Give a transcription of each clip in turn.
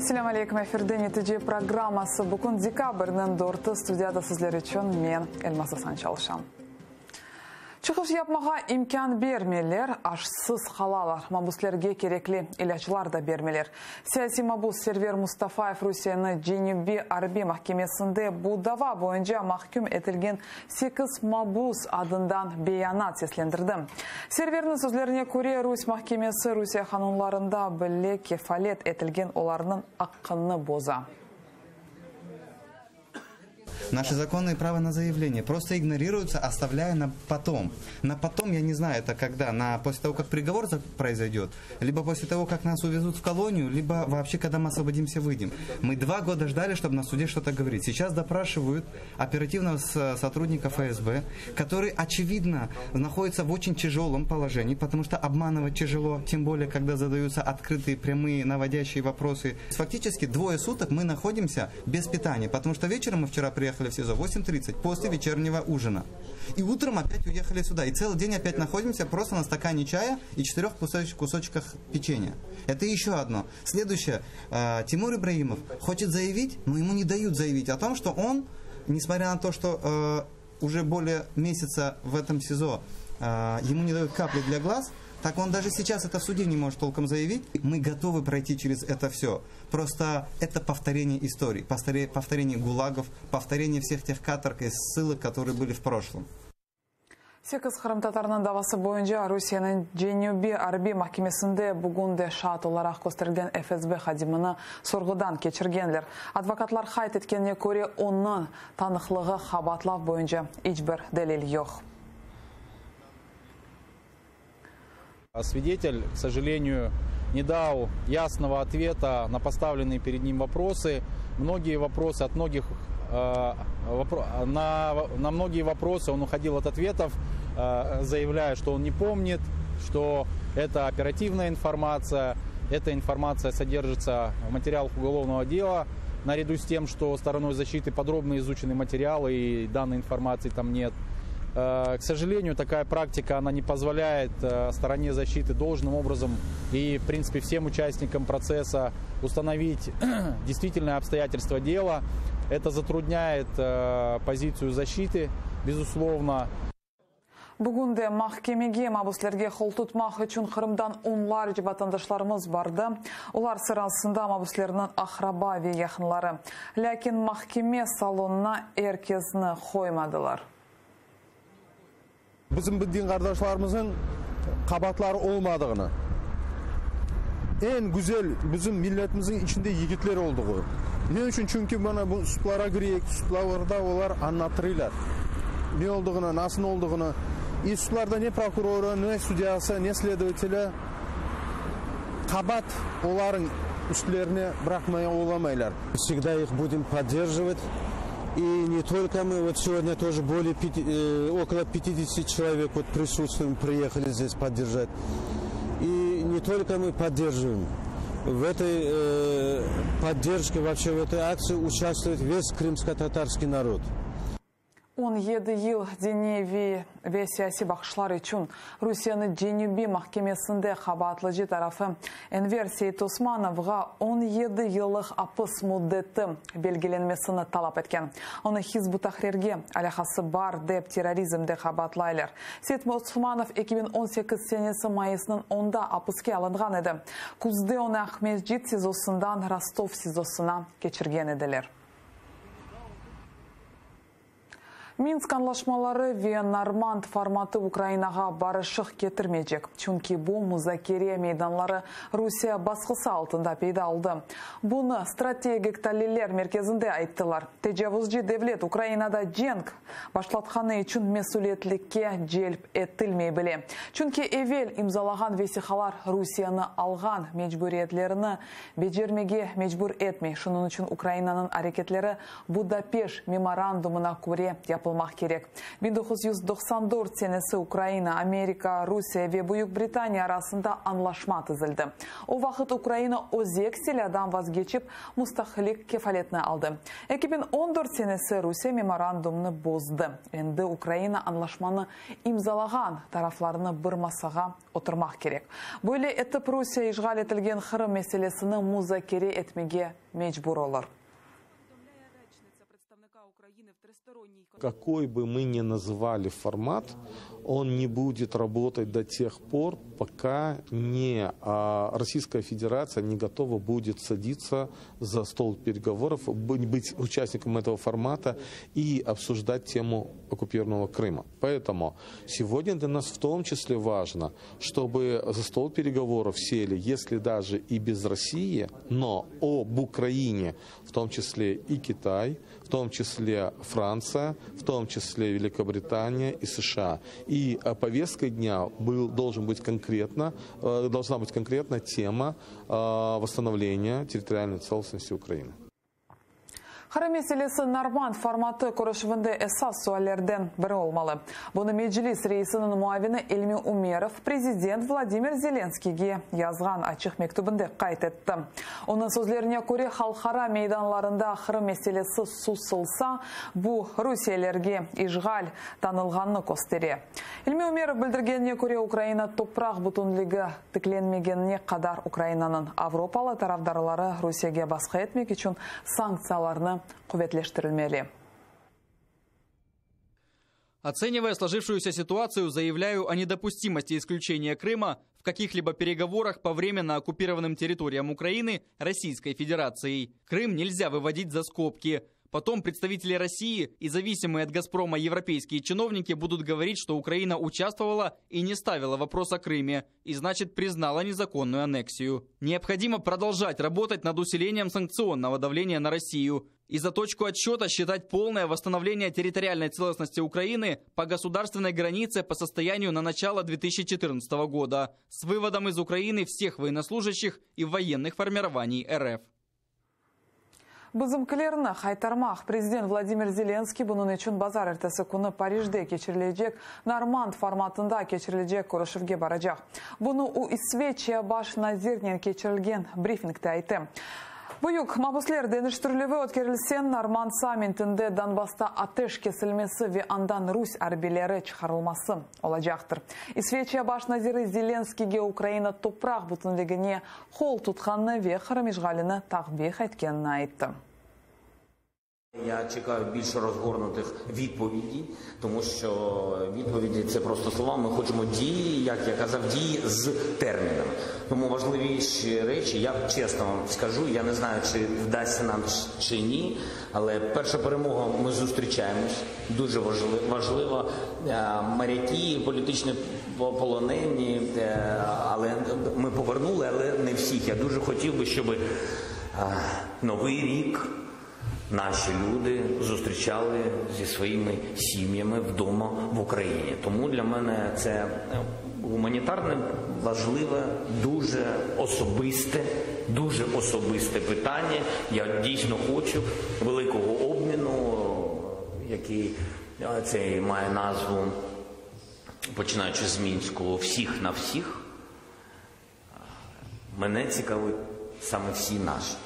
Selâm aleyküm, efirde Netice programması. Bugün dekabrniñ dörtü, studiyada sizler içün men, Elmaz Asan, çalışam. Çıqış yapmağa imkân bermeyler, aşsız qalalar, mabuslerge kerekli ilâclar da bermeyler. Siyasiy mabus Server Mustafayev Rusiyeniñ Cenübiy arbiy mahkemesinde bu dava boyunca mahküm etilgen sekiz mabus adından beyanat seslendirdi. Serverniñ sözlerine köre, rus mahkemesi Rusiye qanunlarında bile kefalet etilgen olarnıñ aqqını boza. Наши законные права на заявление просто игнорируются, оставляя на потом. На потом, я не знаю, это когда, на, после того, как приговор произойдет, либо после того, как нас увезут в колонию, либо вообще, когда мы освободимся, выйдем. Мы два года ждали, чтобы на суде что-то говорить. Сейчас допрашивают оперативного сотрудника ФСБ, который, очевидно, находится в очень тяжелом положении, потому что обманывать тяжело, тем более, когда задаются открытые, прямые, наводящие вопросы. Фактически двое суток мы находимся без питания, потому что вечером мы вчера приехали в СИЗО в 8.30 после вечернего ужина. И утром опять уехали сюда. И целый день опять находимся просто на стакане чая и четырех кусочках печенья. Это еще одно. Следующее. Э, Тимур Ибраимов хочет заявить, но ему не дают заявить о том, что он, несмотря на то, что э, уже более месяца в этом СИЗО, э, ему не дают капли для глаз, так он даже сейчас это в суде не может толком заявить. Мы готовы пройти через это все. Просто это повторение истории, повторение гулагов, повторение всех тех каторг и ссылок, которые были в прошлом. Sekiz qırımtatarnıñ davası boyunca Rusiyeniñ Cenübiy arbiy mahkemesinde bugün de şaat olaraq kösterilgen FSB hadimini sorğudan keçirgenler. Advokatlar qayd etkenine köre, onıñ tanıqlığı qabaatlav boyunca iç bir delil yoq. Свидетель, к сожалению, не дал ясного ответа на поставленные перед ним вопросы. Многие вопросы от многих э, на, на многие вопросы он уходил от ответов, э, заявляя, что он не помнит, что это оперативная информация, эта информация содержится в материалах уголовного дела, наряду с тем, что стороной защиты подробно изучены материалы и данной информации там нет. Э, к сожалению, такая практика, она не позволяет э, стороне защиты должным образом и, в принципе, всем участникам процесса установить действительные обстоятельства дела. Это затрудняет э, позицию защиты, безусловно. Bugün de mahkemege mabüslerge qoltutmaq içün Qırımdan onlarca vatandaşlarımız bardı. Olar sırasında mabüslerniñ aqraba ve yaqınları. Lâkin mahkeme salonına er kesni qoymadılar. Bizim bu din qardaşlarımızın qabaatları olmadığını, eñ güzel bizim milletimizin içinde yigitler olduğu. Ne içün? Çünki mana bu sudlara kireyik, sudlarda olar añlatırlar ne olduğını, nasıl olduğını. И sudlarda ne prokurorı, ne sudyası, ne sledovateli qabaat olarnıñ üstlerine bıraqmaya olamaylar. Всегда их будем поддерживать. И не только мы, вот сегодня тоже более пяти, э, около 50 человек вот присутствуем, приехали здесь поддержать. И не только мы поддерживаем. В этой э, поддержке, вообще в этой акции участвует весь крымско-татарский народ. 17 yıl diniy ve siyasiy baqışlar içün Rusiyeniñ Cenübiy mahkemesinde qabaatlıcı tarafı Enver Seytosmanovğa 17 yıllıq apis müddeti belgilenmesini talap etken. Onı Hizb ut-Tahrirge alâqası bar dep terrorizmde qabaatlaylar. Seytosmanov 2018 senesi mayısnıñ onda apiske alınğan edi. Küzde onı Aqmescit SİZOsından Rostov SİZOsına keçirgen ediler. Minsk añlaşmaları ve Normand formatı Ukrainağa barışıq ketirmeycek, çünki bu muzakere meydanları Rusiye basqısı altında peyda oldı. Bunı Strategik taliller merkezinde ayttılar. Tecavuzcı devlet Ukrainada cenk başlatqanı içün mesüliyetlikke celp etilmey bile. Çünki evel imzalağan vesiqalar Rusiyeni alğan mecburiyetlerini becermege mecbur etmey. Şunıñ içün Ukrainanıñ areketleri Budapeşt memorandumına köre yapılmalı. yapılmaq kerek. 1994 senesi Ukraina, Amerika, Rusiye ve Büyük Britaniya arasında añlaşma tizildi. O vaqıt Ukraina özek silâdan vazgeçip, mustaqillik kefaletini aldı. 2014 senesi Rusiye memorandumnı bozdı. Endi Ukraina añlaşmanı imzalağan taraflarnı bir masağa oturmaq kerek. Böyle etip Rusiye işğal etilgen Qırım meselesini muzakere etmege mecbur olur. Какой бы мы ни называли формат, он не будет работать до тех пор, пока не Российская Федерация не готова будет садиться за стол переговоров, быть участником этого формата и обсуждать тему оккупированного Крыма. Поэтому сегодня для нас в том числе важно, чтобы за стол переговоров сели, если даже и без России, но об Украине, в том числе и Китай, в том числе Франция, в том числе Великобритания и США. И э, повесткой дня был, должен быть конкретно, э, должна быть конкретно тема э, восстановления территориальной целостности Украины. Qırım meselesi Normand formatı körüşüvinde esas suallerden biri olmalı. Bunı Meclis reisiniñ muavini İlmi Umerov prezident Vladimir Zelenskiyge yazğan açıq mektübinde qayd etti. Onıñ sözlerine köre, halqara meydanlarında Qırım meselesi susılsa, bu rusiyelilerge işğal tanılğanını köstere. İlmi Umerov bildirgenine köre, Ukraina topraq bütünligi tiklenmegenine qadar Ukrainanıñ avropalı tarafdarları Rusiyege basqı etmek içün sanktsiyalarnı quvetleştirilmeli. Оценивая сложившуюся ситуацию, заявляю о недопустимости исключения Крыма в каких-либо переговорах по временно оккупированным территориям Украины Российской Федерацией. Крым нельзя выводить за скобки. Потом представители России и зависимые от «Газпрома» европейские чиновники будут говорить, что Украина участвовала и не ставила вопрос о Крыме, и значит признала незаконную аннексию. Необходимо продолжать работать над усилением санкционного давления на Россию. И за точку отсчета считать полное восстановление территориальной целостности Украины по государственной границе по состоянию на начало 2014 года с выводом из Украины всех военнослужащих и военных формирований РФ. Bizimkilerni qaytarmaq prezident Vladimir Zelenskiy bunıñ içün bazarertesi künü Parijde keçirilecek Normand formatında keçirilecek körüşüvge baracaq. Bunı o İsveçiya baş nazirinen keçirilgen brifingte ayttı. Büyük mabüsler deñiştirilüvi ötkerilse, Normand sammitinde Donbassta ateş kesilmesi ve andan rus arbiyleri çıqarılması olacaqtır. İsveçiya baş naziri Zelenskiyge Ukraina topraq bütünligine qol tutqanını ve Qırım işğalini takbih etkenini ayttı. Я чекаю більш розгорнутих відповідей, тому що відповіді це просто слова. Ми хочемо дії, як я казав, дії з термінами. Тому важливіші речі, я чесно вам скажу, я не знаю, чи вдасться нам чи ні, але перша перемога ми зустрічаємось. Дуже важливо. Моряки, політичні полонені, але ми повернули, але не всіх. Я дуже хотів би, щоб новий рік наші люди зустрічали зі своїми сім'ями вдома в Україні. Тому для мене це гуманітарне важливе, дуже особисте, дуже особисте питання. Я дійсно хочу великого обміну, який цей має назву, починаючи з Мінського, всіх на всіх. Мене цікавить саме всі наші.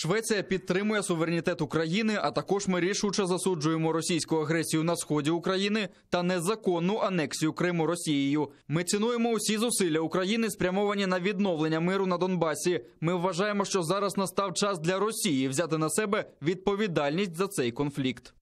Швеція підтримує суверенітет України, а також ми рішуче засуджуємо російську агресію на сході України та незаконну анексію Криму Росією. Ми цінуємо усі зусилля України, спрямовані на відновлення миру на Донбасі. Ми вважаємо, що зараз настав час для Росії взяти на себе відповідальність за цей конфлікт.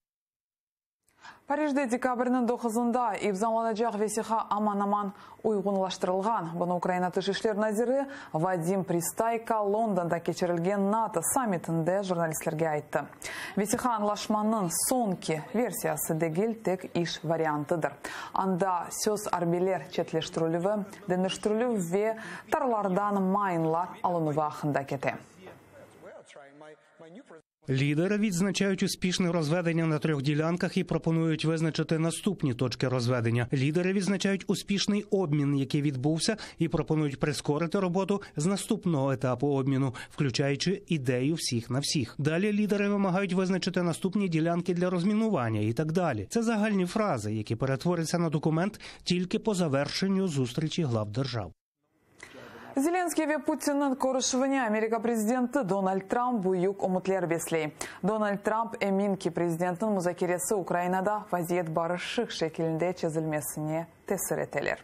Parijde dekabrniñ doquzında imzalanacaq vesiqa aman-aman uyğunlaştırılğan. Bunı Ukraina Tış işler naziri Vadim Pristayko Londonda keçirilgen NATO sammitinde jurnalistlerge ayttı. Vesiqa añlaşmanıñ soñki versiyası degil, tek iş variantıdır. Anda söz arbiyler çetleştirilüvi, deñiştirilüv ve tarlalardan mayınlar alınuvı aqqında kete. Лідери відзначають успішне розведення на трьох ділянках і пропонують визначити наступні точки розведення. Лідери відзначають успішний обмін, який відбувся, і пропонують прискорити роботу з наступного етапу обміну, включаючи ідею всіх на всіх. Далі лідери вимагають визначити наступні ділянки для розмінування і так далі. Це загальні фрази, які перетворяться на документ тільки по завершенню зустрічі глав держав. Zelenskıy ve Putinniñ körüşüvine Amerika prezidenti Donald Trump büyük ümütler besley. Donald Trump emin ki, prezidentniñ muzakeresi Ukrainada vaziyet barışıq şekilinde çezilmesine tesir eteler.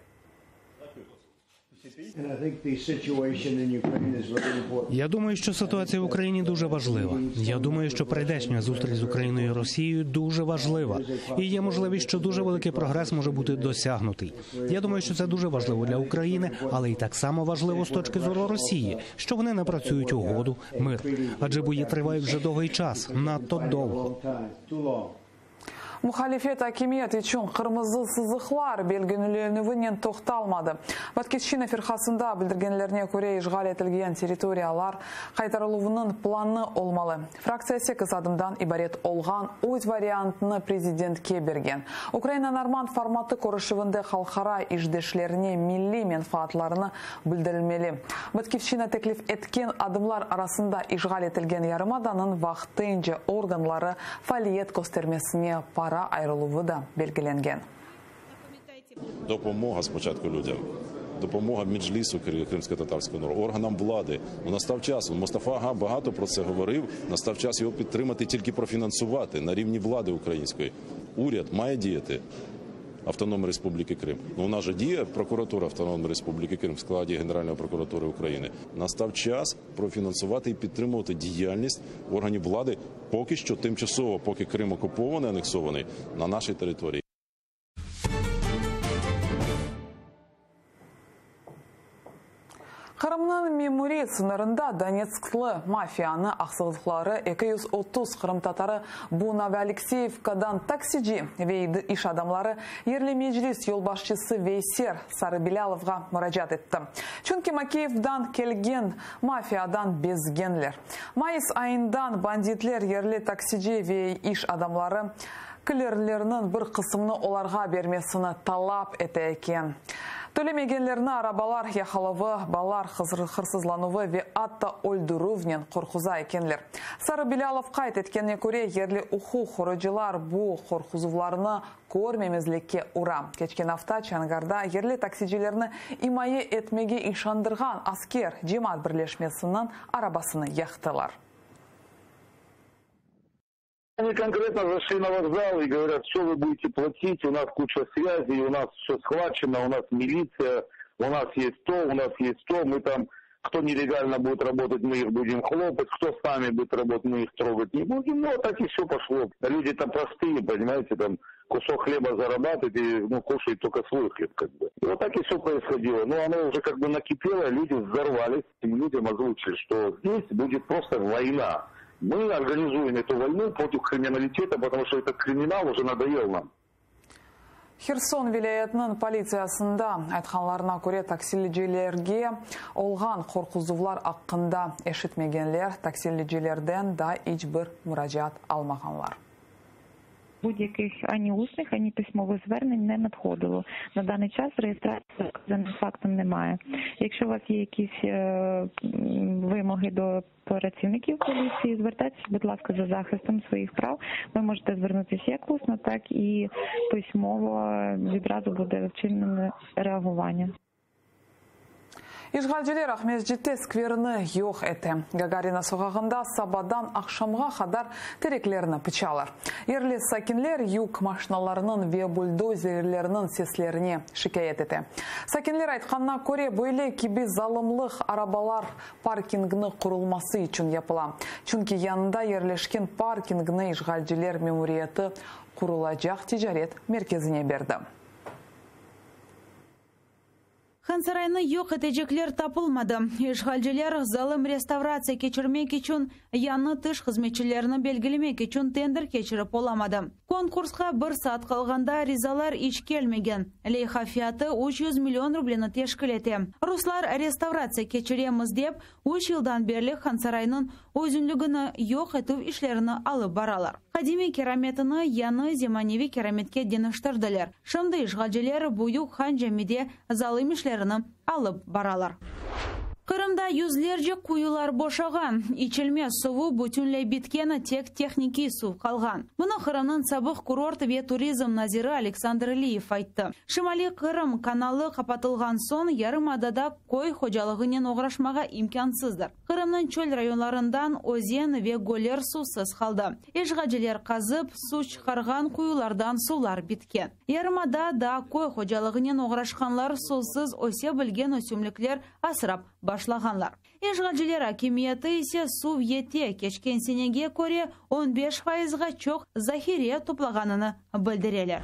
Я думаю, що ситуація в Україні дуже важлива. Я думаю, що прийдешня зустріч з Україною і Росією дуже важлива. І є можливість, що дуже великий прогрес може бути досягнутий. Я думаю, що це дуже важливо для України, але й так само важливо з точки зору Росії, що вони напрацюють угоду, мир. Адже бої тривають вже довгий час, надто довго. Muhalifet akimiyet içün qırmızı sızıqlar belgilenüvinen toqtalmadı. Batkivşçina firqasında bildirgenlerine köre, işğal etilgen territoriyalar qaytarıluvınıñ planı olmalı. Fraktsiya sekiz adımdan ibaret olğan öz variantını prezidentke bergen. Ukraina normand formatı körüşüvinde halqara işdeşlerine milliy menfaatlarını bildirilmeli. Batkivşçina teklif etken adımlar arasında işğal etilgen yarımadanıñ vaqtınca organları faaliyet köstermesine para ayırıluvı da belgilengen. Допомога спочатку людям, допомога Меджлісу кримськотатарського народу, органам влади. Ну, настав час. Мустафа Ага багато про це говорив. Настав час його підтримати, тільки профінансувати на рівні влади української. Уряд має діяти Автономної Республіки Крим. Ну, у нас же діє прокуратура Автономної Республіки Крим в складі Генеральної прокуратури України. Настав час профінансувати і підтримувати діяльність органів влади поки що тимчасово, поки Крим окупований, анексований на нашій території. Qırımnıñ memuriy sıñırında Donetsklı mafiyanı aqsızlıqları 230 qırımtatarı bu Novoalekseyevkadan taksici ve iş adamları yerli meclis yolbaşçısı Veyser Sarıbilâlovğa muracaat etti. Çünki Makeyevdan kelgen mafiyadan bezgenler. Mayıs ayından banditler yerli taksici ve iş adamları kelirleriniñ bir qısımını olarğa bermesini talap ete eken. Tölemegenlerni arabalar yaqalavı, balalar hırsızlanuvı ve atta öldürüvnen qorquza ekenler. Sarıbilâlov qayd etkenine köre, yerli uquq qoruyıcılar bu qorquzuvlarnı körmemezlikke ura. Keçken afta Çangarda yerli taksicilerni imaye etmege işandırğan Asker cemaat birleşmesiniñ arabasını yaqtılar. Они конкретно зашли на вокзал и говорят, что вы будете платить, у нас куча связей, у нас все схвачено, у нас милиция, у нас есть то, у нас есть то, мы там, кто нелегально будет работать, мы их будем хлопать, кто с нами будет работать, мы их трогать не будем. Ну, а так и все пошло. Люди-то простые, понимаете, там кусок хлеба зарабатывать и, ну, кушать только свой хлеб, как бы. И вот так и все происходило. Но оно уже как бы накипело, люди взорвались, и людям озвучили, что здесь будет просто война. Мы организуем эту войну против криминалитета, потому что этот криминал уже надоел нам. Herson vilâyetiniñ politsiyasında aytqanlarına köre, taksilicilerge olğan qorquzuvlar aqqında eşitmegenler, taksilicilerden da iç bir muracaat almağanlar. Будь-яких ані усних, ані письмових звернень не надходило. На даний час реєстрації за вказаним фактом немає. Якщо у вас є якісь вимоги до працівників поліції, звертайтеся, будь ласка, за захистом своїх прав. Ви можете звернутися як усно, так і письмово, відразу буде вчинене реагування. İşğalciler Aqmescitte skverni yoq ete. Gagarina soqağında sabadan aqşamğa qadar tereklerni pıçalar. Yerli sakinler yük maşinalarınıñ ve buldozerlerniñ seslerine şikâyet ete. Sakinler aytqanına köre, böyle kibi zalımlıq arabalar parkingni qurulması içün yapıla. Çünki yanında yerleşken parkingni işğalciler memuriyeti qurulacaq ticaret merkezine berdi. Hansaraynı yoq etecekler tapılmadı. İşğalciler zalım restavratsiya keçirmek içün yañı tış hızmetçilerini belgilemek içün tender keçirip olamadı. Konkursqa bir saat qalğanda arizalar iç kelmegen. Leyha fiyatı 300 million rubleni teşkil ete. Ruslar restavratsiya keçiremiz dep, üç yıldan berli Hansaraynıñ özünligini yoq etüv işlerini alıp baralar. Qadimiy kirametini yañı zemaneviy kirametke deñiştirdiler. Şimdi işğalciler Büyük Han Camide zalım işlerini alıp baralar. Qırımda yüzlerce quyular boşağan, içilme suvu bütünley bitken, tek tehnikiy suv qalğan. Bunı Qırımnıñ sabıq kurort ve turizm naziri Aleksandr Liyev ayttı. Şimaliy Qırım kanalı qapatılğan soñ yarımadada köy hocalığınen oğraşmağa imkânsızdır. Qırımnıñ çöl rayonlarından özen ve göller suvsız qaldı. İşğalciler qazıp, suv çıqarğan quyulardan suvlar bitken. Yarımada da köy hocalığınen oğraşqanlar suvsız öse bilgen ösümlikler asrap başlağanlar. İşğalciler akimiyeti ise suv yete, keçken senege köre on beş fayızğa çoq zahire toplağanını bildireler.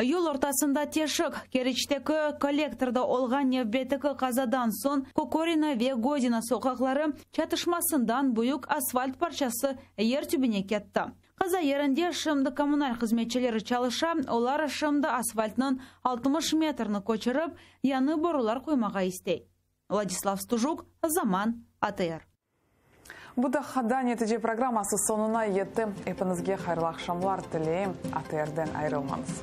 Yol ortasında teşik, Keriçteki kollektorda olğan nevbetteki qazadan soñ Kokorina ve Godina soqaqları çatışmasından büyük asfalt parçası yer tübüne ketti. Qaza yerinde şimdi kommunal hızmetçileri çalışa, olar şimdi asfaltnıñ 60 metrni köçürip, yañı borular qoymağa istey. Vladislav Stujuk, Zaman, ATR. Bu daqqada netice programması soñuna yetti. Epiñizge hayırlı aqşamlar tileyim. ATRden ayırılmañız.